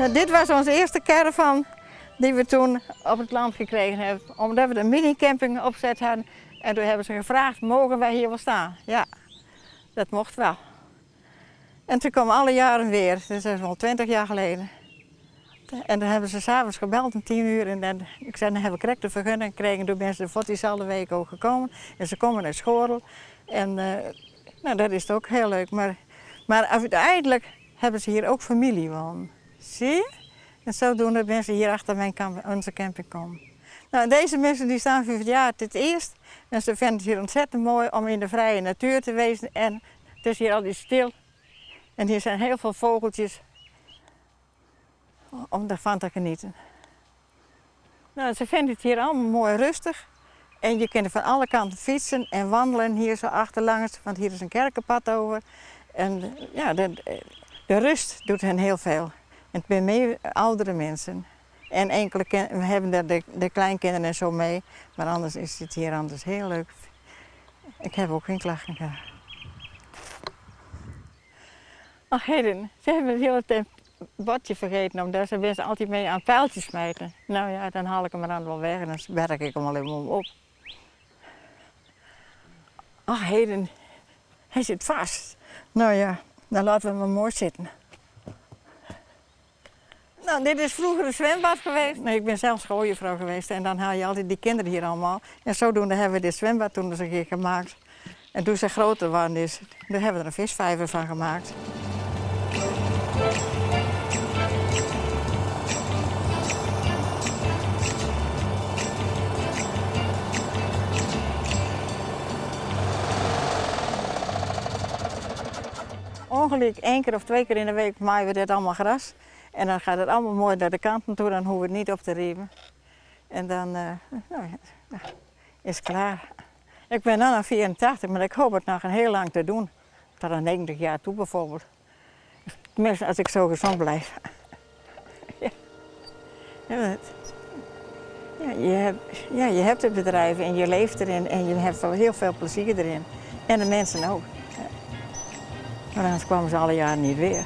Nou, dit was onze eerste caravan die we toen op het land gekregen hebben. Omdat we de minicamping opzet hadden. En toen hebben ze gevraagd, mogen wij hier wel staan? Ja, dat mocht wel. En toen kwamen alle jaren weer, dus dat is al 20 jaar geleden. En dan hebben ze s'avonds gebeld om 10 uur. En dan, ik zei, dan heb ik correct de vergunning gekregen. Toen ben ze voor diezelfde week ook gekomen. En ze komen uit Schoorl. En nou, dat is ook heel leuk. Maar uiteindelijk hebben ze hier ook familie wonen. Zie je? En zodoende mensen hier achter mijn onze camping komen. Nou, deze mensen die staan voor het jaar het eerst. En ze vinden het hier ontzettend mooi om in de vrije natuur te wezen. En het is hier altijd stil. En hier zijn heel veel vogeltjes om daarvan te genieten. Nou, ze vinden het hier allemaal mooi rustig. En je kunt er van alle kanten fietsen en wandelen hier zo achterlangs, want hier is een kerkenpad over. En ja, de rust doet hen heel veel. En het zijn meer oudere mensen. En enkele we hebben daar de kleinkinderen en zo mee, maar anders is het hier anders heel leuk. Ik heb ook geen klachten gehad. Ach heden, ze hebben het hele tijd bordje vergeten, omdat ze mensen altijd mee aan pijltjes smijten. Nou ja, dan haal ik hem er dan wel weg en dan berg ik hem al even op. Ach heden, hij zit vast. Nou ja, dan laten we hem maar mooi zitten. Nou, dit is vroeger een zwembad geweest. Nee, ik ben zelf schooljuffrouw geweest en dan haal je altijd die kinderen hier allemaal. En zodoende hebben we dit zwembad toen eens een keer gemaakt. En toen ze groter waren, dus, daar hebben we er een visvijver van gemaakt. Ongeluk 1 keer of 2 keer in de week maaien we dit allemaal gras. En dan gaat het allemaal mooi naar de kanten toe, dan hoeven we het niet op te riemen. En dan nou ja, is het klaar. Ik ben nu al 84, maar ik hoop het nog een heel lang te doen. Tot aan 90 jaar toe bijvoorbeeld. Tenminste, als ik zo gezond blijf. Ja. Ja, dat, ja, je hebt, ja, je hebt het bedrijf en je leeft erin en je hebt wel heel veel plezier erin. En de mensen ook. Ja. Maar anders kwamen ze alle jaren niet weer.